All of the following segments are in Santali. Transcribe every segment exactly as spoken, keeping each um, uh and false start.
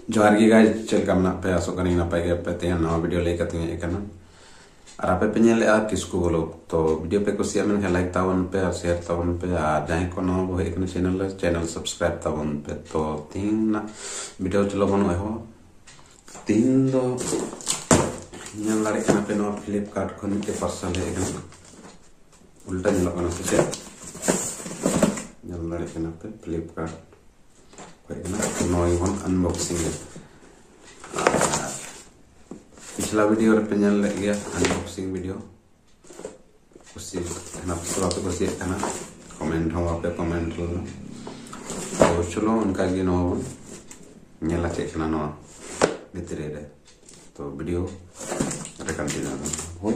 ᱡᱚᱦᱟᱨ ᱜᱮ guys, ᱪᱮᱫ ᱞᱮᱠᱟ ᱢᱮᱱᱟᱜ ᱯᱮ? ᱟᱥᱚᱜ ᱠᱟᱹᱱᱟᱹᱧ ᱱᱟᱯᱟᱭ ᱜᱮ᱾ ᱟᱯᱮ ᱛᱮᱦᱮᱧ ᱱᱟᱣᱟ video ᱞᱟᱹᱭ ᱠᱟᱛᱮᱧ ᱦᱮᱡ ᱟᱠᱟᱱᱟ᱾ ᱟᱨ ᱟᱯᱮ ᱯᱮ ᱧᱮᱞᱮᱫᱼᱟ ᱠᱤᱥᱠᱩ vlog, ᱛᱚ video ᱯᱮ ᱠᱩᱥᱤᱭᱟᱜ ᱢᱮᱱᱠᱷᱟᱱ like ᱛᱟᱵᱚᱱ ᱯᱮ ᱟᱨ share ᱛᱟᱵᱚᱱ ᱯᱮ, ᱟᱨ ᱡᱟᱦᱟᱸᱭ ᱠᱚ ᱱᱟᱣᱟ ᱠᱚ ᱦᱮᱡ ᱟᱠᱟᱱᱟ channel ᱨᱮ, channel subscribe ᱛᱟᱵᱚᱱ ᱯᱮ᱾ ᱛᱚ ᱛᱮᱦᱮᱧ ᱨᱮᱱᱟᱜ video ᱪᱚᱞᱚ ᱵᱚᱱ ᱮᱦᱚᱵᱟ᱾ ᱛᱮᱦᱮᱧ ᱫᱚ ᱧᱮᱞ ᱫᱟᱲᱮᱭᱟᱜ ᱠᱟᱱᱟ ᱯᱮ ᱱᱚᱣᱟ Flipkart ᱠᱷᱚᱱ ᱢᱤᱫᱴᱮᱡ parcel ᱦᱮᱡ ᱟᱠᱟᱱᱟ᱾ ᱩᱞᱴᱟ ᱧᱮᱞᱚᱜ ᱠᱟᱱᱟ ᱥᱮ ᱪᱮᱫ? ᱧᱮᱞ ᱫᱟᱲᱮᱭᱟᱜ ᱠᱟᱱᱟ ᱯᱮ Flipkart ᱠᱷᱚᱡ ᱠᱟᱱᱟ᱾ ᱱᱚᱣᱟ ᱜᱮᱵᱚᱱ unboxing ᱮᱫᱟ᱾ ᱟᱨ ᱯᱤᱪᱷᱞᱟ video ᱨᱮᱯᱮ ᱧᱮᱞ ᱞᱮᱫ ᱜᱮᱭᱟ unboxing video᱾ ᱠᱩᱥᱤ ᱠᱟᱱᱟ ᱯᱮ ᱥᱮ ᱵᱟᱯᱮ ᱠᱩᱥᱤᱭᱟᱜ ᱠᱟᱱᱟ, comment ᱦᱚᱸ ᱵᱟᱯᱮ comment ᱞᱮᱫᱟ᱾ ᱛᱚ ᱪᱚᱞᱚ ᱚᱱᱠᱟ ᱜᱮ ᱱᱚᱣᱟ ᱵᱚᱱ ᱧᱮᱞᱟ ᱪᱮᱫ ᱠᱟᱱᱟ ᱱᱚᱣᱟ ᱵᱷᱤᱛᱨᱤ ᱨᱮ᱾ ᱛᱚ video ᱨᱮ continue ᱟᱵᱚᱱ᱾ ᱦᱳᱭ,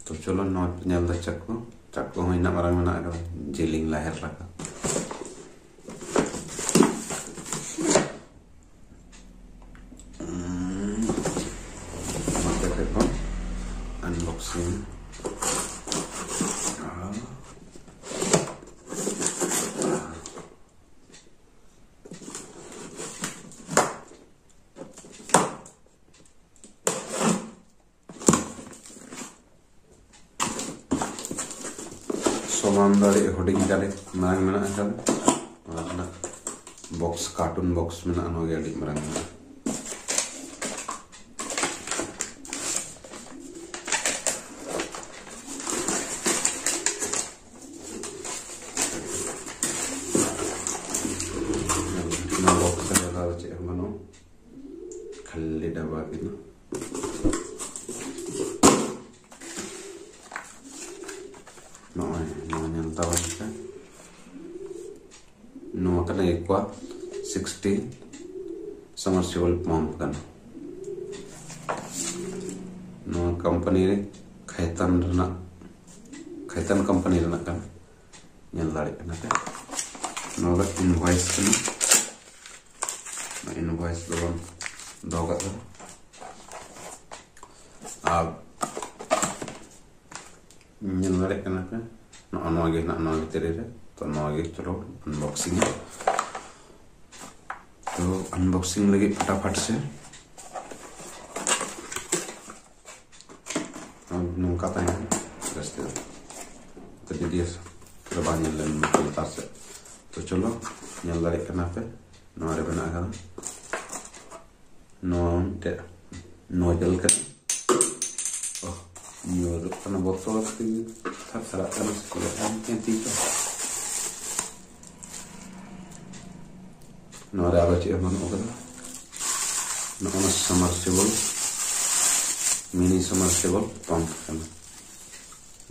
ᱛᱚ ᱪᱚᱞᱚ ᱱᱚᱣᱟ ᱯᱮ ᱧᱮᱞ ᱫᱟ ᱪᱟᱠᱩ, ᱪᱟᱠᱩ ᱦᱚᱸ ᱤᱱᱟᱹᱜ ᱢᱟᱨᱟᱝ ᱢᱮᱱᱟᱜ ᱟᱠᱟᱫᱟ, ᱡᱮᱞᱮᱧ ᱞᱟᱦᱮᱨ ᱞᱮᱠᱟ᱾ ᱩᱸ, ᱱᱚᱛᱮ ᱠᱷᱚᱡ ᱵᱚᱱ unboxing᱾ ᱥᱚᱢᱟᱱ ᱫᱚ ᱟᱹᱰᱤ ᱦᱩᱰᱤᱧ ᱜᱮ, ᱟᱹᱰᱤ ᱢᱟᱨᱟᱝ ᱢᱮᱱᱟᱜ ᱟᱠᱟᱫᱟ᱾ ᱚᱱᱟ ᱨᱮᱱᱟᱜ box, carton box ᱢᱮᱱᱟᱜᱼᱟ, ᱱᱚᱣᱟ ᱜᱮ ᱟᱹᱰᱤ ᱢᱟᱨᱟᱝ ᱢᱮᱱᱟᱜᱼᱟ᱾ ᱱᱚᱣᱟ box ᱨᱮ ᱟᱫᱚ ᱪᱮᱫ ᱦᱚᱸ ᱵᱟᱹᱱᱩᱜᱼᱟ, ᱠᱷᱟᱹᱞᱤ ᱰᱟᱵᱟ ᱠᱟᱱᱟ᱾ ᱱᱚᱜᱼᱚᱭ ᱱᱚᱣᱟ ᱧᱮᱞ ᱛᱟᱵᱚᱱ ᱯᱮ, ᱱᱚᱣᱟ ᱠᱟᱱᱟ Aqua sixteen submersible pump ᱠᱟᱱᱟ᱾ ᱱᱚᱣᱟ company ᱨᱮ ᱠᱷᱟᱭᱛᱟᱱ ᱨᱮᱱᱟᱜ, ᱠᱷᱟᱭᱛᱟᱱ company ᱨᱮᱱᱟᱜ ᱠᱟᱱᱟ᱾ ᱧᱮᱞ ᱫᱟᱲᱮᱭᱟᱜ ᱠᱟᱱᱟ ᱯᱮ, ᱱᱚᱣᱟ ᱫᱚ invoice ᱠᱟᱱᱟ᱾ ᱱᱚᱣᱟ invoice ᱫᱚᱵᱚᱱ ᱫᱚᱦᱚ ᱠᱟᱜ ᱠᱟᱱᱟ᱾ ᱟᱨ ᱧᱮᱞ ᱫᱟᱲᱮᱭᱟᱜ ᱠᱟᱱᱟ ᱯᱮ, ᱱᱚᱜᱼᱚ ᱱᱚᱣᱟ ᱜᱮ ᱦᱮᱱᱟᱜᱼᱟ ᱱᱚᱣᱟ ᱵᱷᱤᱛᱨᱤ ᱨᱮ᱾ ᱛᱚ ᱱᱚᱣᱟ ᱜᱮ ᱪᱚᱞᱚ unboxing᱾ ᱛᱚ ᱟᱱᱵᱚᱠᱥᱤᱝ ᱞᱟᱹᱜᱤᱫ ᱯᱷᱟᱴᱟᱯᱷᱟᱴ ᱥᱮ ᱱᱚᱝᱠᱟ ᱛᱟᱦᱮᱱᱟ ᱡᱟᱹᱥᱛᱤ ᱫᱚ᱾ ᱛᱚ ᱡᱩᱫᱤ ᱵᱟᱝ ᱧᱮᱞ ᱞᱮᱱ ᱞᱟᱛᱟᱨ ᱥᱮᱫ, ᱛᱚ ᱪᱚᱞᱚ, ᱧᱮᱞ ᱫᱟᱲᱮᱭᱟᱜ ᱠᱟᱱᱟ ᱯᱮ, ᱱᱚᱣᱟ ᱨᱮ ᱢᱮᱱᱟᱜ ᱟᱠᱟᱫᱟ᱾ ᱱᱚᱣᱟ ᱢᱤᱫᱴᱮᱡ ᱱᱚᱡᱚᱞ ᱠᱟᱱᱟ᱾ ᱚᱦ, ᱧᱩᱨᱩᱜ ᱠᱟᱱᱟ, ᱵᱚᱛᱚᱨ ᱛᱮ ᱛᱷᱟᱨ ᱛᱷᱟᱨᱟᱜ ᱠᱟᱱᱟ ᱥᱮ ᱪᱮᱫ ᱞᱮᱠᱟ ᱢᱤᱫᱴᱮᱱ ᱛᱤ ᱠᱚ᱾ ᱱᱚᱣᱟ ᱨᱮ ᱟᱨᱚ ᱪᱮᱫ ᱦᱚᱸ ᱵᱟᱹᱱᱩᱜ ᱟᱠᱟᱫᱟ᱾ ᱱᱚᱜᱼᱚ ᱱᱟ submersible, mini submersible pump ᱠᱟᱱᱟ,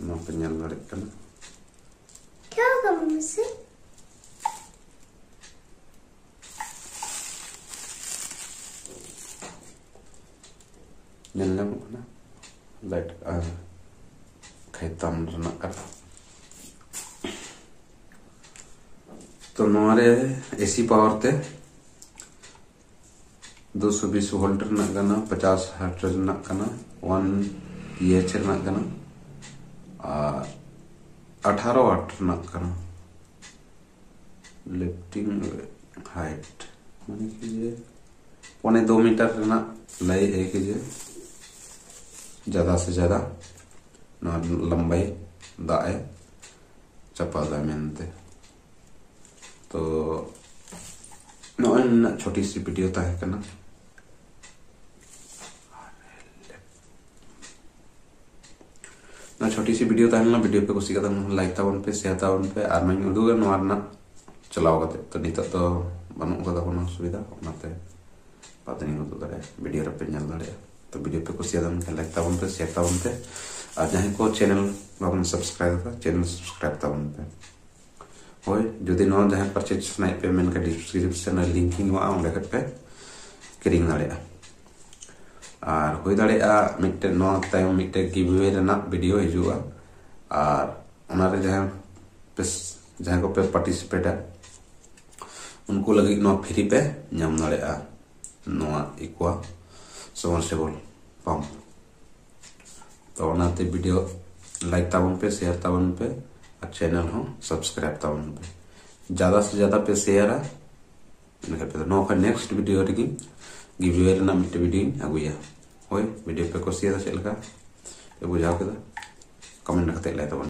ᱱᱚᱣᱟ ᱯᱮ ᱧᱮᱞ ᱫᱟᱲᱮᱭᱟᱜ ᱠᱟᱱᱟ᱾ ᱧᱮᱞ ᱧᱟᱢᱚᱜ ᱠᱟᱱᱟ ᱞᱟᱭᱤᱴ ᱟᱨ ᱠᱷᱟᱭᱛᱟᱢ ᱨᱮᱱᱟᱜ ᱠᱟᱱᱟ᱾ ᱛᱚ ᱱᱚᱣᱟ ᱨᱮ ᱮᱥᱤ ᱯᱟᱣᱟᱨ ᱛᱮ ᱫᱩᱥᱚ ᱵᱤᱥ ᱵᱷᱳᱞᱴ ᱨᱮᱱᱟᱜ ᱠᱟᱱᱟ, ᱯᱚᱪᱟᱥ ᱦᱟᱨᱴ ᱨᱮᱱᱟᱜ ᱠᱟᱱᱟ, ᱚᱣᱟᱱ ᱯᱤ ᱮᱭᱤᱪ ᱨᱮᱱᱟᱜ ᱠᱟᱱᱟ ᱟᱨ ᱟᱴᱷᱟᱨᱚ ᱣᱟᱴ ᱨᱮᱱᱟᱜ ᱠᱟᱱᱟ᱾ ᱞᱤᱯᱷᱴᱤᱝ ᱦᱟᱭᱤᱴ ᱢᱟᱱᱮ ᱠᱤ ᱡᱮ ᱯᱚᱱᱮ ᱫᱩ ᱢᱤᱴᱟᱨ ᱨᱮᱱᱟᱜ ᱞᱟᱹᱭ ᱮ ᱠᱤ ᱡᱮ ᱡᱟᱫᱟ ᱥᱮ ᱡᱟᱫᱟ ᱱᱚᱣᱟ ᱞᱟᱢᱵᱟᱭ ᱫᱟᱜ ᱮ ᱪᱟᱯᱟᱫᱟ ᱢᱮᱱᱛᱮ᱾ ᱛᱚ ᱱᱚᱜᱼᱚᱭ ᱱᱩᱱᱟᱹᱜ ᱪᱷᱳᱴᱤ ᱥᱤ ᱵᱷᱤᱰᱤᱭᱳ ᱛᱟᱦᱮᱸ ᱠᱟᱱᱟ᱾ ᱱᱚᱣᱟ ᱪᱷᱳᱴᱤ ᱥᱤ ᱵᱷᱤᱰᱤᱭᱳ ᱛᱟᱦᱮᱸ ᱞᱮᱱᱟ᱾ ᱵᱷᱤᱰᱤᱭᱳ ᱯᱮ ᱠᱩᱥᱤ ᱠᱟᱫᱟ, ᱞᱟᱭᱤᱠ ᱛᱟᱵᱚᱱ ᱯᱮ, ᱥᱮᱭᱟᱨ ᱛᱟᱵᱚᱱ ᱯᱮ, ᱟᱨ ᱱᱚᱣᱟᱧ ᱩᱫᱩᱜᱟ ᱱᱚᱣᱟ ᱨᱮᱱᱟᱜ ᱪᱟᱞᱟᱣ ᱠᱟᱛᱮ᱾ ᱛᱚ ᱱᱤᱛᱚᱜ ᱫᱚ ᱵᱟᱹᱱᱩᱜ ᱠᱟᱫᱟ ᱠᱳᱱᱳ ᱚᱥᱩᱵᱤᱫᱷᱟ, ᱚᱱᱟᱛᱮ ᱵᱟᱫ ᱨᱮᱧ ᱩᱫᱩᱜ ᱫᱟᱲᱮᱭᱟᱜᱼᱟ, ᱵᱷᱤᱰᱤᱭᱳ ᱨᱮᱯᱮ ᱧᱮᱞ ᱫᱟᱲᱮᱭᱟᱜᱼᱟ᱾ ᱛᱚ ᱵᱷᱤᱰᱤᱭᱳ ᱯᱮ ᱠᱩᱥᱤᱭᱟᱫᱟ ᱢᱮᱱᱠᱷᱟᱱ ᱞᱟᱭᱤᱠ ᱛᱟᱵᱚᱱ ᱯᱮ, ᱥᱮᱭᱟᱨ ᱛᱟᱵᱚᱱ ᱯᱮ, ᱟᱨ ᱡᱟᱦᱟᱸᱭ ᱠᱚ ᱪᱮᱱᱮᱞ ᱵᱟᱵᱚᱱ ᱥᱟᱵᱥᱠᱨᱟᱭᱵ ᱟᱠᱟᱫᱟ, ᱪᱮᱱᱮᱞ ᱥᱟᱵᱥᱠᱨᱟᱭᱵ ᱛᱟᱵᱚᱱ ᱯᱮ᱾ ᱦᱳᱭ, ᱡᱩᱫᱤ ᱱᱚᱣᱟ ᱡᱟᱦᱟᱸᱭ ᱯᱟᱨᱪᱮᱡᱽ ᱥᱟᱱᱟᱭᱮᱫ ᱯᱮ ᱢᱮᱱᱠᱷᱟᱱ ᱰᱤᱥᱠᱨᱤᱯᱥᱚᱱ ᱨᱮ ᱞᱤᱝᱠ ᱤᱧ ᱮᱢᱟᱜᱼᱟ, ᱚᱸᱰᱮ ᱠᱷᱚᱱ ᱯᱮ ᱠᱤᱨᱤᱧ ᱫᱟᱲᱮᱭᱟᱜᱼᱟ᱾ ᱟᱨ ᱦᱩᱭ ᱫᱟᱲᱮᱭᱟᱜᱼᱟ ᱢᱤᱫᱴᱮᱱ ᱱᱚᱣᱟ ᱛᱟᱭᱚᱢ ᱢᱤᱫᱴᱮᱱ ᱜᱤᱵᱷ ᱟᱣᱮ ᱨᱮᱱᱟᱜ ᱵᱷᱤᱰᱤᱭᱳ ᱦᱤᱡᱩᱜᱼᱟ, ᱟᱨ ᱚᱱᱟᱨᱮ ᱡᱟᱦᱟᱸᱭ ᱯᱮ, ᱡᱟᱦᱟᱸᱭ ᱠᱚᱯᱮ ᱯᱟᱨᱴᱤᱥᱤᱯᱮᱴᱟ ᱩᱱᱠᱩ ᱞᱟᱹᱜᱤᱫ ᱱᱚᱣᱟ ᱯᱷᱨᱤ ᱯᱮ ᱧᱟᱢ ᱫᱟᱲᱮᱭᱟᱜᱼᱟ, ᱱᱚᱣᱟ ᱮᱠᱩᱣᱟ ᱥᱟᱵᱢᱟᱨᱥᱤᱵᱚᱞ ᱯᱟᱢᱯ᱾ ᱛᱚ ᱚᱱᱟᱛᱮ ᱵᱷᱤᱰᱤᱭᱳ ᱞᱟᱭᱤᱠ ᱛᱟᱵᱚᱱ ᱯᱮ, ᱥᱮᱭᱟᱨ ᱛᱟᱵᱚᱱ ᱯᱮ, ᱟᱨ ᱪᱮᱱᱮᱞ ᱦᱚᱸ ᱥᱟᱵᱥᱠᱨᱟᱭᱤᱵ ᱛᱟᱵᱚᱱ ᱯᱮ᱾ ᱡᱟᱫᱟ ᱥᱮ ᱡᱟᱫᱟ ᱯᱮ ᱥᱮᱭᱟᱨᱟ, ᱤᱱᱟᱹ ᱠᱷᱟᱱ ᱯᱮ ᱱᱚᱣᱟ ᱠᱷᱚᱱ next video ᱨᱮᱜᱮ giveaway ᱨᱮᱱᱟᱜ ᱢᱤᱫᱴᱮᱱ video ᱧ ᱟᱹᱜᱩᱭᱟ᱾ ᱦᱳᱭ, video ᱯᱮ ᱠᱩᱥᱤᱭᱟᱫᱟ, ᱪᱮᱫ ᱞᱮᱠᱟ ᱯᱮ ᱵᱩᱡᱷᱟᱹᱣ ᱠᱮᱫᱟ, comment ᱠᱟᱛᱮ ᱞᱟᱹᱭ ᱛᱟᱵᱚᱱ᱾